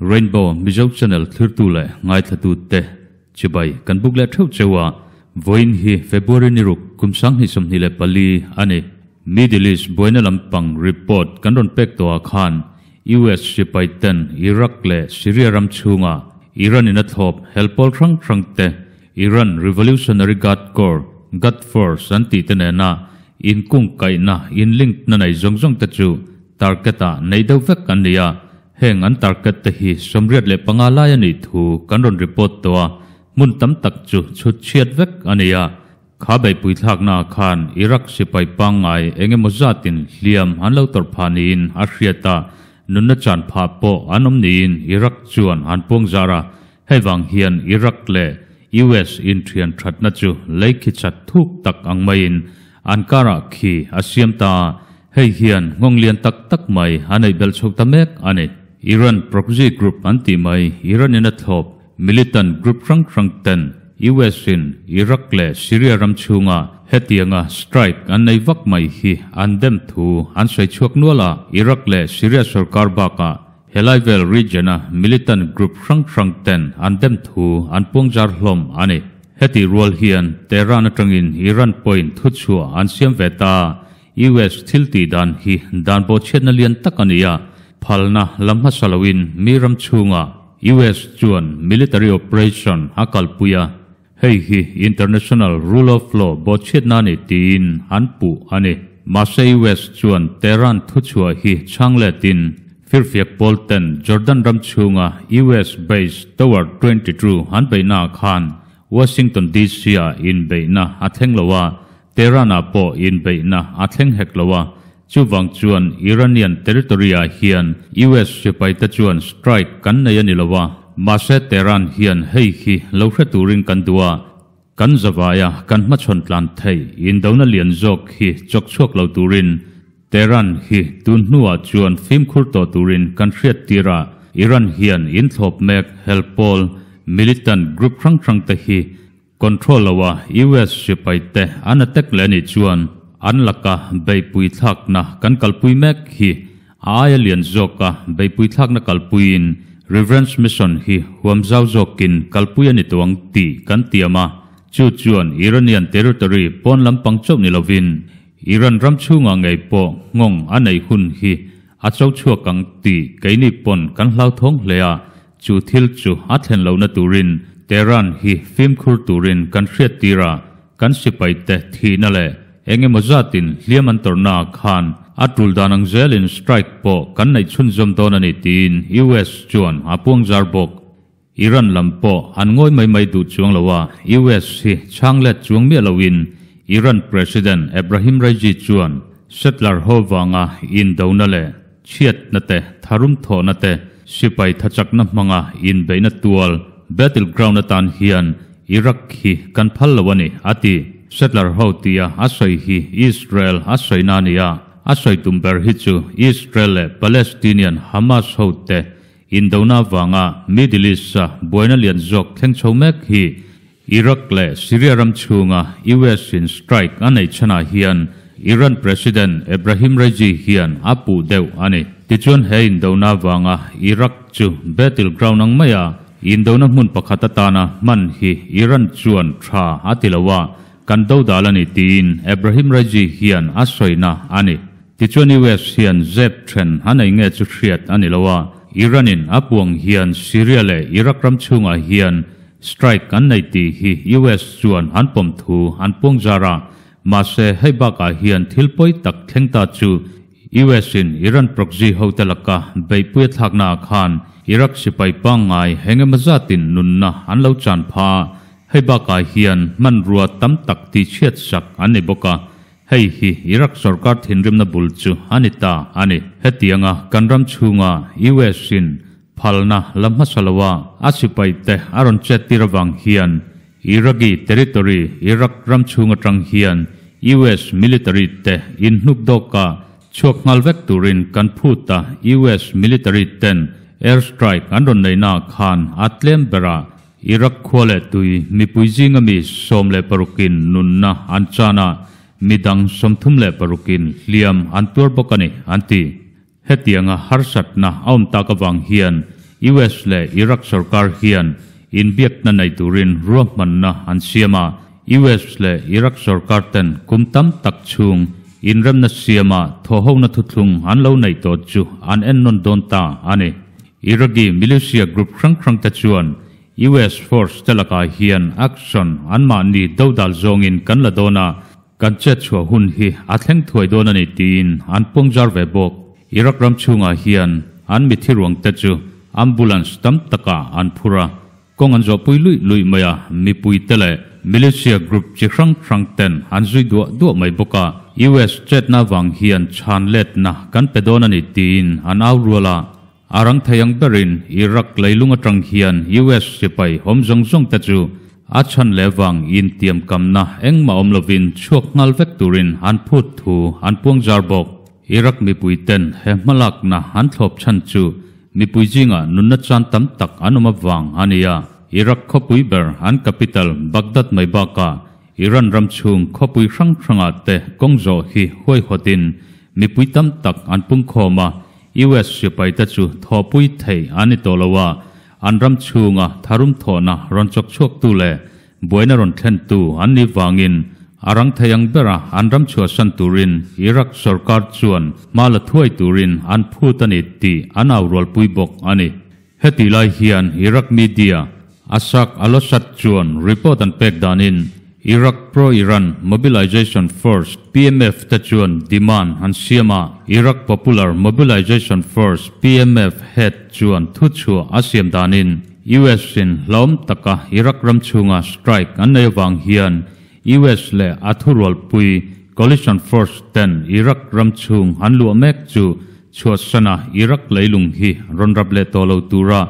Rainbow Mizo Channel thlirtu leh ngaithlatute chibai kan buk leh theuh cheu a, vawiin hi February ni ruk kum 2024 a ni. Middle East buaina lampang report kan rawn pek tawhah khan US sipai ten Iraq leh Syria ram chhunga Iran in a thlawp helpawl hrang hrang te Iran Revolutionary Guard Corps, Guard Force, an tih te nena inkungkaihna, inlink na nei zawng zawng te chu target ah nei deuh vek an ni a, heng an target te hi 85 lai a nih thu kan rawn report tawh a, hmun tam tak chu chhut chhiat vek a ni a. Kha beihpui thlakna ah khan Iraq sipai pangngai eng emaw zatin hliam an lo tawrh phah niin a hriat a, nunna chan phah pawh an awm niin Iraq chuan an puang zar a, hei vang hian Iraq leh US inthian thatna chu lei khi chat thuk tak ang maiin an karah khi a siam ta a, hei hian nghawng lian tak tak mai a neih belh chho ta mek a ni. Iran proxy group an tih mai Iran in a thlawp Militant group hrang hrang ten US in Iraq leh Syria ram chhunga hetianga strike an nei vak mai hi an dem thu an sawi chhuak nual a, Iraq leh Syria sorkar bakah helai vel region a militant group hrang hrang ten an dem thu an puangzar hlawm a ni. Heti rual hian Tehran atangin Iran pawhin thuchhuah an siam ve ta a, US thil tih dan hi dan bawhchhiatna lian tak a ni a, phalna la hmasa loin mi ram chhunga US chuan military operation a kalpui a, hei hi international rule of law bawhchhiatna a ni tiin an puh a ni. Mahse US chuan Tehran thuchhuah hi chhang letin firfiak pawl ten Jordan ram chhunga US base Tower 22 an beihnaah khan Washington DC-ah inbeihna a thleng lo a, Tehran-ah pawh inbeihna a thleng hek lo a, chuvang chuan Iranian territory-ah hian US sipaite chuan strike kan nei a ni lo a, mahse Tehran hian hei hi lo hre turin kan duh a, kan zavaia kan hmachhawn tlan theih indona lian zawk hi chawk chhuak lo turin Tehran hi tun hnuah chuan fimkhur tawh turin kan hriat tir a, Iran hian inthlawp mek helpawl militant group hrang hrangte hi Control lo a US sipai te an attack leh anih chuan an laka beihpui thlakna kan kalpui mek hi a aia lian zawka beihpui thlakna kalpuiin Revenge Mission hi huam zau zawkin kalpui a ni tawh ang tih kan tiam a, chu chuan Iranian territory pawn lampang chauh ni lovin Iran ram chhungah ngei pawh nghawng a neih hun hi a cho chhuak ang tih keini pawn kan hlauthawng hle a. Chu thil chu a thlen lohna turin Tehran hi fimkhur turin kan hriat tir a, kan sipaite thihna leh eng emaw zatin hliam an tawrhnaah khan a tul dan ang zelin strike pawh kan neih chhunzawm dawn a ni tiin US chuan a puangzar bawk. Iran lam pawh an ngawi mai mai duh chuang lo a, US hi chhang let chuang miah loin Iran President Ebrahim Raisi chuan settler ho vanga indona leh Chhiatna te, tharum thawhna te, sipai thachakna hmanga inbeihna tual, battle ground, atan hian Iraq hi kan phal lo a ni, a ti. Settler ho tia a sawi hi Israel a sawina a ni a, a sawi tum ber hi chu Israel leh Palestinian Hamas ho te indona avanga Middle East-a buaina lian zawk thleng chho mek hi Iraq leh Syria ram chhunga US in strike a neih chhanah hian Iran President Ebrahim Raisi hian a puh deuh a ni. Tichuan he indona avanga Iraq chu battle ground ang maia indona hmun pakhat atana hman hi Iran chuan tha a ti lo a, kan dodal a ni tiin Ebrahim Raisi hian a sawina a ni. Tichuan US hian zep then a nei nge chu hriat a ni lo a, Iran in a puang hian Syria leh Iraq ram chhungah hian Strike an nei tih hi US chuan an pawm thu an puang zar a, mahse hei bakah hian thil pawi tak thleng ta chu US in Iran proxy hote laka beihpui a thlaknaah khan Iraq sipai pangngai eng emaw zatin nunna an lo chan pha a, hei bakah hian hmanrua tam tak tihchhiat sak an ni bawk a, hei hi Iraq sorkar thinrimna bul chu a ni ta a ni. Hetianga kan ram chhunga US in Phalna la hmasa lo a, a sipaite a rawn chet tir avang hian Iraqi territory, Iraq ram chhung atang hian US military te inhnuk dawka chhuak nghal vek turin kan phut a, US military ten air strike an rawn neihnaah khan a tlem berah Iraq khua leh tui mipui zinga mi 16 in nunna an chan a, midang 36 in hliam an tuar bawk a ni, an ti. Hetianga harsatna a awm tak avang hian US leh Iraq sorkar hian inbiakna nei turin ruahmanna an siam a. US leh Iraq sorkar ten kum tam tak chhung inremna siama thawhhona thuthlung an lo neih tawh chu an ennawn dawn ta a ni. Iraqi militia group hrang hrang te chuan US force te lakah hian action anmahni dodal zawngin kan la dawn a, kan chet chhuah hun hi a thleng thuai dawn a ni tiin an pawngzar ve bawk. Iraq ram chhungah hian an mithi ruang te chu ambulance tam takah an phur a, kawng an zawhpui luih luih mai a, mipui te leh militia group chi hrang hrang ten an zui duah duah mai bawk a, US chetna vang hian chhan letna kan pe dawn a ni tiin an au rual a. A rang thei ang berin Iraq leilung atang hian US sipai awm zawng zawng te chu a chhan leh vang intiamkamna engmah awm lovin chhuak nghal vek turin an phut thu an puang zar bawk. Iraq mipui ten he hmalakna an thlawp chhan chu mipui zingah nunna chan tam tak an awm avang a ni a. Iraq khawpui ber an capital Baghdad mai bakah Iran ram chhung khawpui hrang hrangah te kawng zawh hi huaihawtin mipui tam tak an pungkhawm a, US sipaite chu thawhpui theih an ni tawh lo a, an ram chhunga tharum thawhna rawn chawk chhuaktu leh buaina rawn thlentu an nih vangin a rang thei ang bera an ram chhuahsan turin Iraq sorkar chuan hma la thuai turin an phut a ni tih an au rualpui bawk a ni. Hetih lai hian Iraq media, Asaq al-Awsat chuan report an pek danin Iraq pro-Iran Mobilization Force, PMF, te chuan demand an siam a, Iraq Popular Mobilization Force, PMF, head chuan thuchhuah a siam danin US in hlauhawm taka Iraq ram chhunga strike an nei avang hian US leh a thurualpui coalition force ten Iraq ram chhung an luah mek chu Chhuahsana Iraq leilung hi rawn rap leh tawh lo tura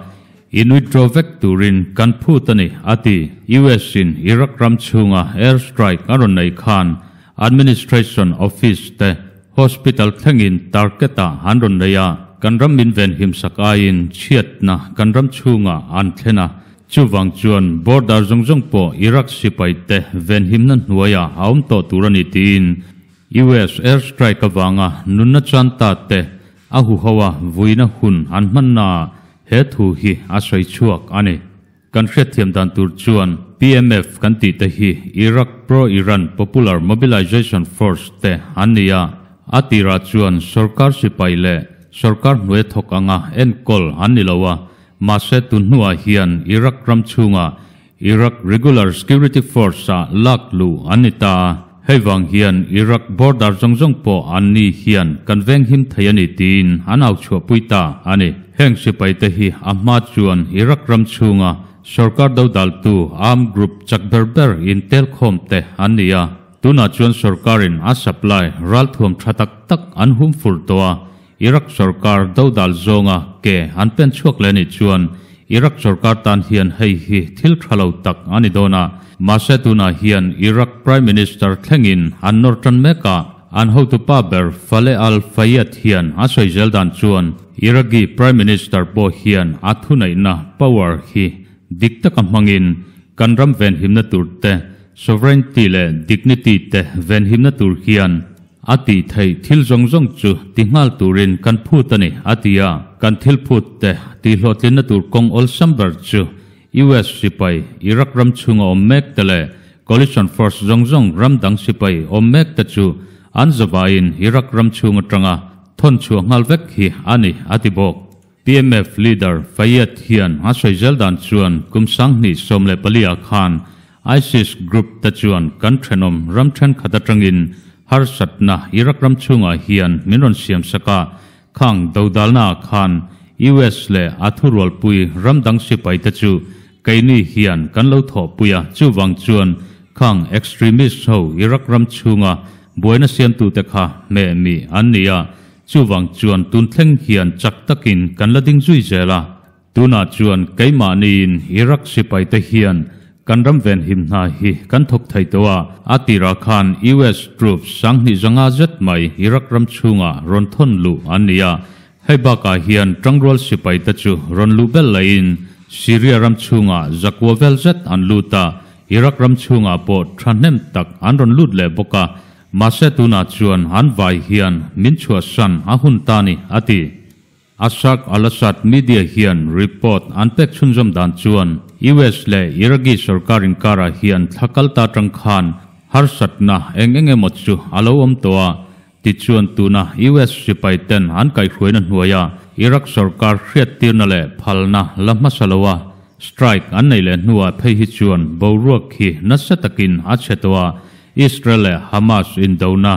in withdraw vek turin kan phut a ni, a ti. US in Iraq ram chhunga air strike a rawn nei khan administration office te hospital thlengin target ah an rawn nei a, kan ram min venhim sak aiin chhiatna kan ram chhungah an thlen a, chuvang chuan border zawng zawng pawh Iraq sipai te venhimna hnuaiah a awm tawh tur a ni tiin US airstrike avanga nunna chan ta te a huho a vuina hun an hmannaah he thu hi a sawi chhuak a ni. Kan hriatthiam dan tur chuan PMF kan tih te hi Iraq pro-Iran Popular Mobilization Force te an ni a, a tirah chuan sorkar sipai leh sorkar hnuai thawk anga enkawl an ni lo a, mahse tun hnuah hian Iraq ram chhungah Iraq Regular Security Force-ah lak luh an ni ta a, hei vang hian Iraq border zawng zawng pawh an ni hian kan venghim thei a ni tiin an au chhuahpui ta a ni. Heng sipaite hi a hma chuan Iraq ram chhunga sorkar dodaltu armed group chak ber ber intelkhawm te an ni a, tunah chuan sorkarin a supply ralthuam tha tak tak an hum fur tawh a, Iraq sorkar dodal zawnga ke an pen chhuak leh anih chuan Iraq sorkar tan hian hei hi thil tha lo tak a ni dawn a, mahse tunah hian Iraq Prime Minister thlengin an nawr tan mek a, an hotupa ber Faleh al-Fayyad hian a sawi zel dan chuan Iraqi Prime Minister pawh hian a thuneihna, power, hi dik taka hmangin kan ram venhimna tur te, sovereignty leh dignity te venhimna tur hian A tih theih thil zawng zawng chu ti nghal turin kan phut a ni, a ti a. Kan thil phut te tihhlawhtlinna tur kawng awlsam ber chu US sipai Iraq ram chhunga awm mek te leh Coalition Force zawng zawng ram dang sipai awm mek te chu an zavaiin Iraq ram chhung atanga thawn chhuah nghal vek hi a ni, a ti bawk. PMF leader Fayyad hian a sawi zel dan chuan kum 2014 ah khan ISIS group te chuan kan thenawm ram thenkhat atangin harsatna Iraq ram chhungah hian min rawn siam sak a, khang dodalna ah khan US leh a thurualpui ram dang sipai te chu keini hian kan lo thawhpui a, chuvang chuan khang extremist ho Iraq ram chhunga buaina siamtute kha hmeh mi an ni a, Chuvang chuan tun thleng hian chak takin kan la ding zui zel a, tunah chuan keimahniin Iraq sipaite hian kan ram venhim hna hi kan thawk thei tawh a, a tirah khan US troops 2500 zet mai Iraq ram chhungah rawn thawn luh an ni a, hei bakah hian tangrual sipaite chu rawn luh belh laiin Syria ram chhungah zakua vel zet an lut a, Iraq ram chhungah pawh thahnem tak an rawn lut leh bawk a, Mahse tunah chuan an vai hian min chhuahsan a hun ta ni, a ti. Asharq Al-Awsat media hian report an pek chhunzawm dan chuan US leh Iraqi sorkar inkarah hian thla kal ta atang khan harsatna eng eng emaw chu a lo awm tawh a, tichuan tuna US sipai ten an kaihhruaina hnuaia Iraq sorkar hriattirna leh phalna la hmasa lo a strike an neih leh hnuah phei hi chuan boruak hi nasa takin a chhe tawh a, Israel leh Hamas indona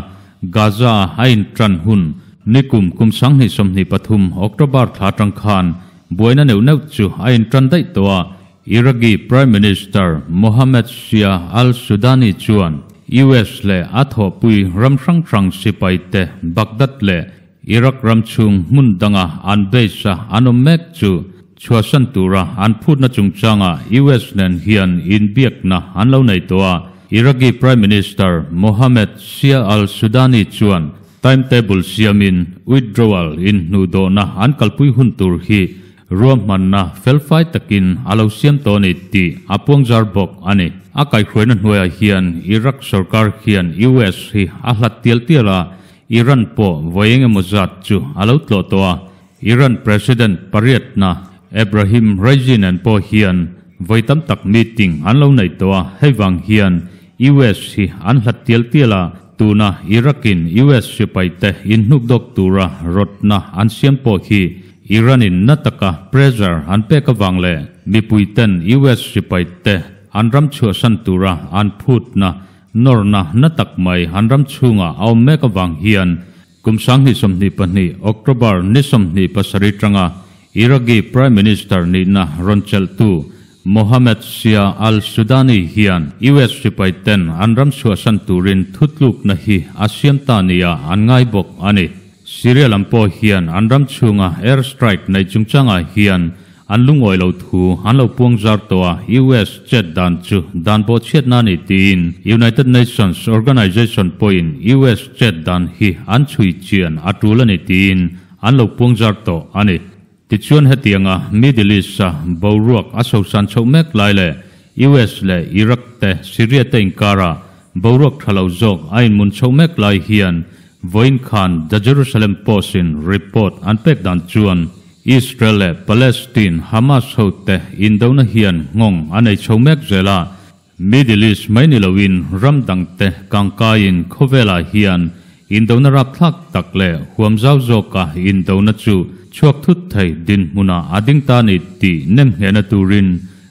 Gaza-a a intan hun Nikum kum 2023 October thla atang khan buaina neuh neuh chu a intan daih tawh a, Iraqi Prime Minister Mohammed Shia al-Sudani chuan US leh a thawhpui ram hrang hrang sipai te Baghdad leh Iraq ram chhung hmun danga an base a an awm mek chu chhuahsan tura an phutna chungchangah US nen hian inbiakna an lo nei tawh a, Iraqi Prime Minister Mohammed Shia al-Sudani chuan Timetable siamin withdrawal in hnuhdawhna an kalpui hun tur hi ruahmanna felfai takin a lo siam tawh a ni tih a puangzar bawk a ni. A kaihhruaina hnuaiah hian Iraq sorkar hian US hi a hlat tial tial a, Iran pawh vawi eng emaw zat chu a lo tlawh tawh a. Iran President pariatna Ebrahim Raisi nen pawh hian vawi tam tak meeting an lo nei tawh a, hei vang hian US hi an hlat tial tial a. Tuna Iraq-in US sipaite inhnukdawk tura rawtna an siam pawh hi Iran-in na taka pressure an pek avang leh mipuiten US sipaite an ram chhuahsan tura an phutna nawrna na tak mai an ram chhungah a awm mek avang hian kum 2022 October ni 27 tanga Iraqi Prime Minister nihna rawn chelhtu Mohammed Shia al-Sudani hian US sipai ten an ram chhuahsan turin thutlukna hi a siam ta nia an ngai bawk a ni. Syria lam pawh hian an ram chhunga air strike nei chungchangah hian an lungawi lo thu an lo puang zar tawh a, US chet dan chu dan bawhchhiatna a ni tiin United Nations Organization pawhin US chet dan hi an chhui chian a tul a ni tiin an lo puang zar tawh a ni. Tichuan hetianga Middle East-a boruak a sosan chhoh mek lai leh US leh Iraq te Syria te inkara boruak tha lo zawk a inmun chhoh mek lai hian vawiin khan The Jerusalem Post-in report an pek dan chuan Israel leh Palestine Hamas ho te indona hian nghawng a nei chho mek zel a, Middle East mai ni loin ram dangte kangkaiin khawvelah hian indona rapthlak tak leh huam zau zawka indona chu chhuak thut thei dinhmunah a ding ta ni tih nemnghehna turin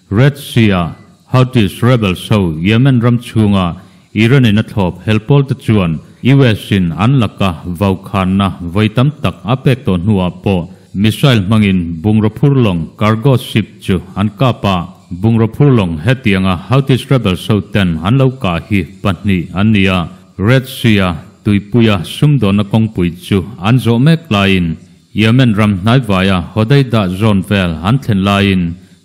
Red Sea-a Houthis rebels ho Yemen ram chhunga Iran-in a thlawp hel pawlte chuan US-in an laka vaukhanna vawi tam tak a pek tawh hnuah pawh missile hmangin bungraw phur lawng cargo ship chu an kap a. Bungraw phur lawng hetianga Houthis rebels ho ten an lo kah hi pahnih an ni a, Red Sea-a tuipuia sumdawnna kawngpui chu an zawh mek laiin Yemen ram hnaivaia Hodeidah zone vel an thlen laiin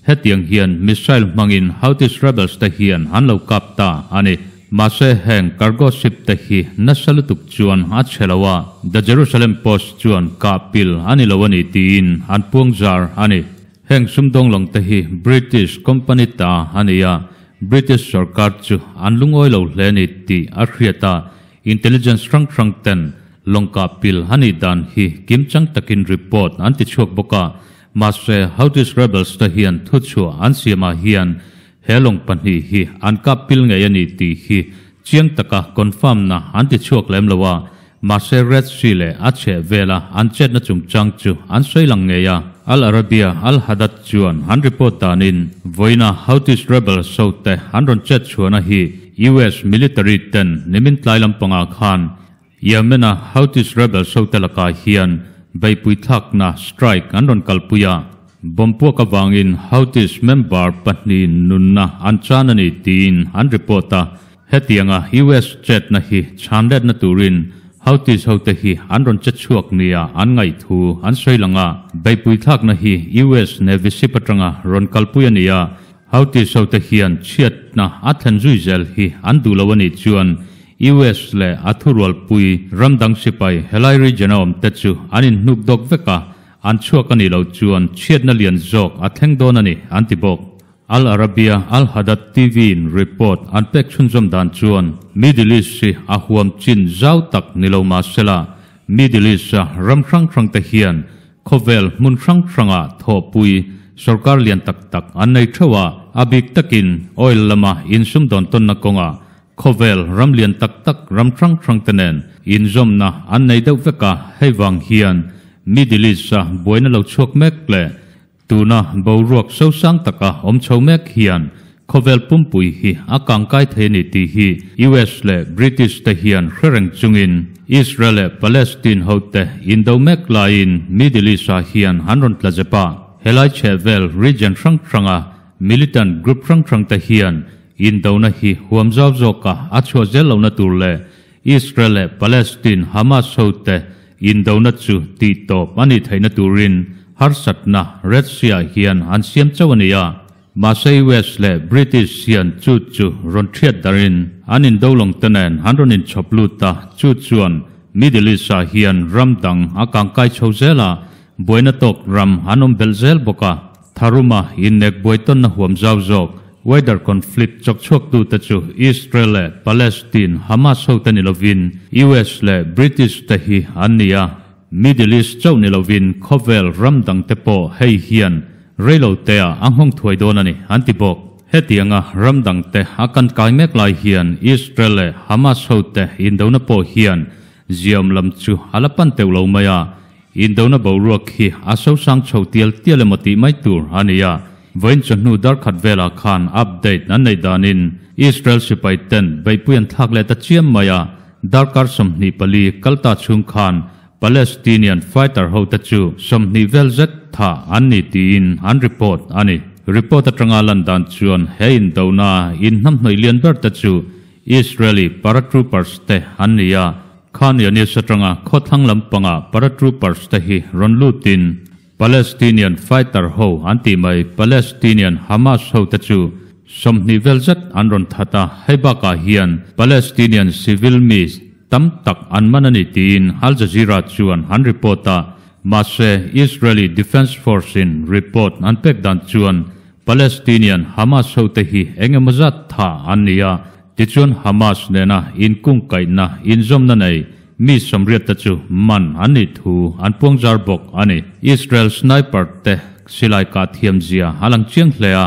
hetiang hian missile hmangin Houthis rebels te hian an lo kap ta a ni. Mahse heng cargo ship te hi nasa lutuk chuan a chhe lo a, The Jerusalem Post chuan kah pil a ni lo a ni tiin an puangzar a ni. Heng sumdawng lawng te hi British company ta a ni a, British sorkar chu an lungawi lo hle a ni tih a hriat a, intelligence hrang hrang ten lawng kah pil a nih dan hi kimchang takin report an ti chhuak bawk a, mahse Houthis rebels te hian thuchhuah an siamah hian he lawng pahnih hi an kap pil ngei a ni tih hi chiang taka confirm na an ti chhuak lem lo a, Mahse Red Sea leh a chheh vela an chetna chungchang chu an sawi lang ngei a. Al Arabiya Al Hadath chuan an report danin vawiina Houthis rebels ho te an rawn chet chhuahna hi US military ten nimin tlai lampangah khan Yemen-a Houthis rebels ho te lakah hian beihpui thlakna strike an rawn kalpui a. Bomb puak avangin Houthis member pahnih nunna an chan a ni tiin an report a. Hetianga US chetna hi chhanletna turin Houthis hote hi an rawn che chhuak nia an ngaih thu an sawi lang a. Beihpui thlakna hi US Navy ship atanga rawn kalpui a ni a, Houthis hote hian chhiatna a thlen zui zel hi an duh lo a nih chuan US leh a thurualpui ram dang sipai helai region a awmte chu an inhnuk dawk vek a, an chhuak a nih loh chuan chhiatna lian zawk a thleng dawn a ni an ti bawk. Al Arabiya Al Hadath TV-in report an pek chhunzawm dan chuan Middle East hi a huam chin zau tak ni lo mah sela, Middle East-a ram hrang hrangte hian Khawvel hmun hrang hranga thawhpui sorkar lian tak tak an nei theuh a, a bik takin oil lama insumdawn tawnna kawnga khawvel ram lian tak tak ram hrang hrangte nen inzawmna an nei deuh vek a, hei vang hian Middle East-a buaina lo chhuak mek leh Tuna boruak sosang taka awm chho mek hian khawvel pumpui hi a kangkai thei a ni tih hi US leh British te hian hre reng chungin Israel leh Palestine hote indo mek laiin Middle East ah hian an rawn tla zep a. Helai chhehvel region hrang hranga militant group hrang hrang te hian indona hi huam zau zawka a chhuah zel lohna tur leh Israel leh Palestine Hamas hote indona chu tihtawp a nih theihna turin harsatna Red Sea-ah hian an siam chauh a ni a. Mahse US leh British hian chu chu rawn thiat darin an indo lawng te nen an rawn inchhawp lut a, chu chuan Middle East-ah hian ram dang a kangkai chho zel a, buaina tawk ram an awm belh zel bawk a. Tharuma innek buai tawnna huam zau zawk, wider conflict chawk chhuaktute chu Israel leh Palestine, Hamas hote ni lovin US leh British te hi an ni a. Middle East chauh ni lovin khawvel ram dangte pawh hei hian reilotea a nghawng thuai dawn a ni, an ti bawk. Hetianga ram dangte a kan kai mek lai hian Israel leh Hamas hote indona pawh hian ziaawm lam chu a la pan teuh lo mai a. Indona boruak hi a sosang chho tial tial emaw tih mai tur a ni a, vawiin chawhnu darkhat velah khan update an neih danin Israel sipai ten beihpui an thlak leh ta chiam mai a, darkar 24 kal ta chhung khan Palestinian fighter hote chu 20 vel zet thah an ni tiin an report a ni. Report atanga lan dan chuan he indona inhnamhnawih lian ber te chu Israeli paratroopers te an ni a, Khan Younis atanga khawthlang lampanga paratroopers te hi rawn lutin Palestinian fighter ho an tih mai Palestinian Hamas ho te chu 20 vel zet an rawn that a, hei bakah hian Palestinian civil mi tam tak an man a ni tiin Al Jazeera chuan an report a, mahse Israeli Defence Force in report an pek dan chuan Palestinian Hamas ho te hi eng emaw zat tha an ni a, Tichuan Hamas nena inkungkaihna inzawmna nei mi 80 te chu man an nih thu an puangzar bawk a ni. Israel sniper te silai kah thiam zia a lang chiang hle a,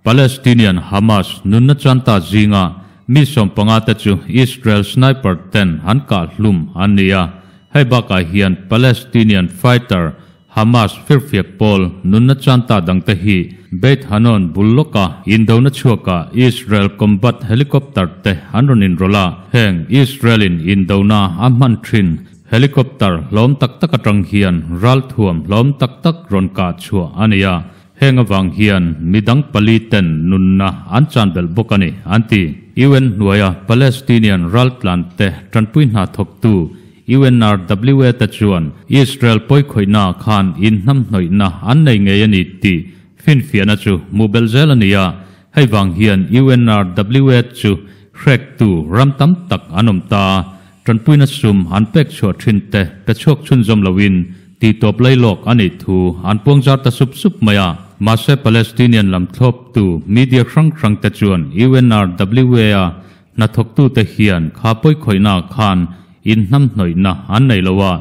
Palestinian Hamas nunna chanta zinga mi 15 te chu Israel sniper ten an kah hlum an ni a, hei bakah hian Palestinian fighter Hamas firfiak pawl nunna chanta dangte hi Beit Hanoun bul lawka indona chhuakah Israel combat helicopter te an rawn inrawlh a, heng Israel-in indona a hman thin helicopter hlawm tak tak atang hian ralthuam hlawm tak tak rawn kah chhuah a ni a, heng avang hian midang pali ten nunna an chan belh bawk a ni, an ti. UN hnuaia Palestinian raltlante tanpui hna thawktu UNRWA te chuan Israel pawikhawihna khan inhnamhnawihna an nei ngei a ni tih finfiahna chu hmuh belh zel a ni a, hei vang hian UNRWA chu hrektu ram tam tak an awm ta a, tanpuina sum an pek chhuah thin te pe chhuak chhunzawm loin tihtawp lailawk a nih thu an puangzar ta sup sup mai a. Mahse Palestinian lam thlawptu media hrang hrang te chuan UNRWA a Hnathawktute hian kha pawikhawihna khan inhnamhnawihna an nei lo a,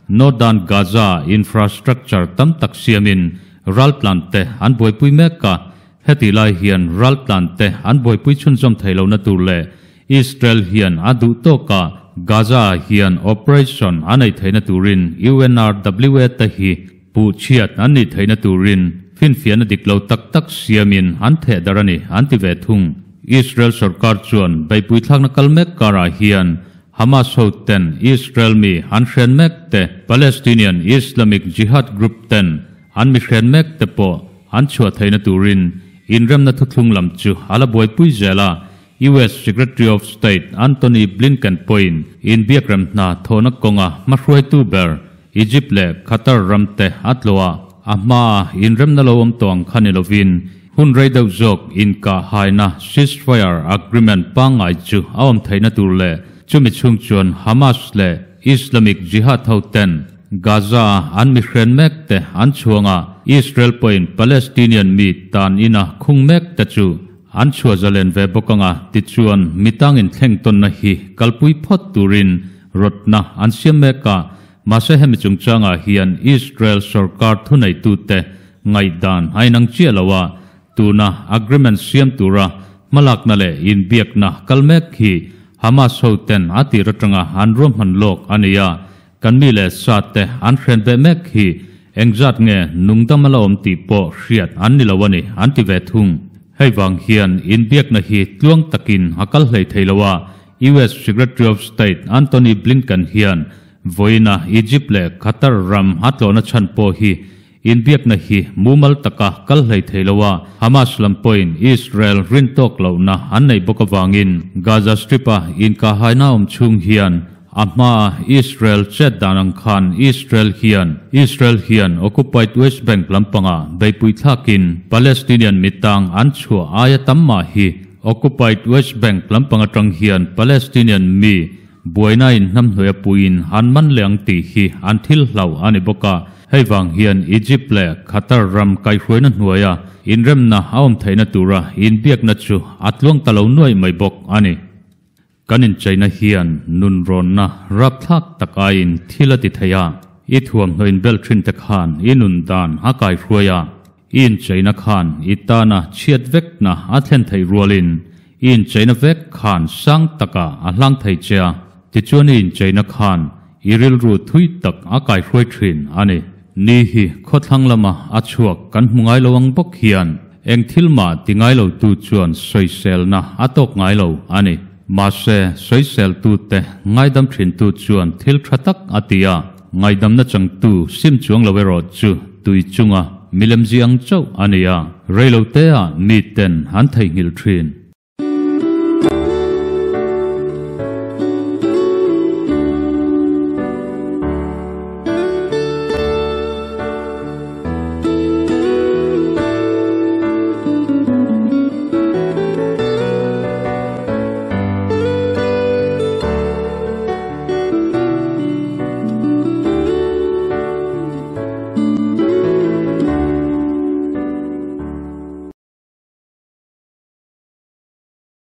Northern Gaza infrastructure tam tak siamin raltlante an buaipui mek a, hetih lai hian raltlante an buaipui chhunzawm thei lohna tur leh Israel hian a duh tawka Gaza-ah hian operation a neih theihna turin UNRWA te hi puh chhiat an nih theihna turin finfiahna dik lo tak tak siamin an theh darh a ni, an ti ve thung. Israel sorkar chuan beihpui thlakna kal mek karah hian Hamas ho ten Israel mi an hren mek te, Palestinian Islamic Jihad group ten an mi hren mek te pawh an chhuah theihna turin inremna thuthlung lam chu a la buaipui zel a, US Secretary of State Antony Blinken pawhin inbiakrem hna thawhna kawnga hmahruaitu ber Egypt leh Qatar ram te a tlawh a, a hmaa inremna lo awm tawh ang kha ni lovin hun rei deuh zawk inkah haina ceasefire agreement pangngai chu a awm theihna tur leh chumi chhung chuan Hamas leh Islamic Jihad ho ten Gaza-a an mi hren mek te an chhuang a, Israel pawhin Palestinian mi tan ina khung mek te chu an chhuah zalen ve bawk anga tichuan mitangin thleng tawnna hi kalpui phawt turin rawtna an siam mek a. Mahse hemi chungchangah hian Israel sorkar thuneitute ngaihdan a inang chiah lo a, tuna agreement siam tura hmalakna leh inbiakna kal mek hi Hamas hoten a tir atanga an ruahman lawk a ni a, kan mi leh sa te an hren ve mek hi engzat nge nungdam a la awm tih pawh hriat an ni lo a ni an ti ve thung. Hei vang hian inbiakna hi tluang takin a kal hlei thei lo a, US Secretary of State Antony Blinken hian vawiina Egypt leh Qatar ram a tlawhna chhan pawh hi inbiakna hi mumal taka kal hlei thei lo a, Hamas lam pawhin Israel rin tawk lohna an nei bawk avangin Gaza Strip-a inkahhaina awm chhung hian A hmaa Israel chet dan ang khan Israel hian Israel hian occupied West Bank lampangah beihpui thlakin Palestinian mitang an chhuah aia tam mah hi occupied West Bank lampang atang hian Palestinian mi buaina in hnamhnuai a puiin an man leh ang tih hi an thil hlauh a ni bawk a. Hei vang hian Egypt leh Qatar ram kaihhruaina hnuaia inremna a awm theihna tura inbiakna chu a tluang ta lo nuaih mai bawk a ni. Kan incheina hian nunrawnna rapthlak tak aiin thil a ti thei a, i thuamhnaw inbel thin te khan i nun dan a kaihruai a, i incheina khan i tana chhiat vekna a thlen theih rualin i incheina vek khan sang takah a hlang thei che a, tichuan i incheina khan i rilru thui tak a kaihruai thin a ni. Ni hi khawthlang lama a chhuak kan hmu ngai lo ang bawk hian Eng thil mah ti ngai lo tu chuan sawiselna a tawk ngai lo a ni. Mahse, sawiseltute ngaidam thintu chuan thil tha tak a ti a, ngaidamna changtu sim chuang lo erawh chu tui chunga milem ziang chauh a ni a, reiloteah miten an theihnghilh thin.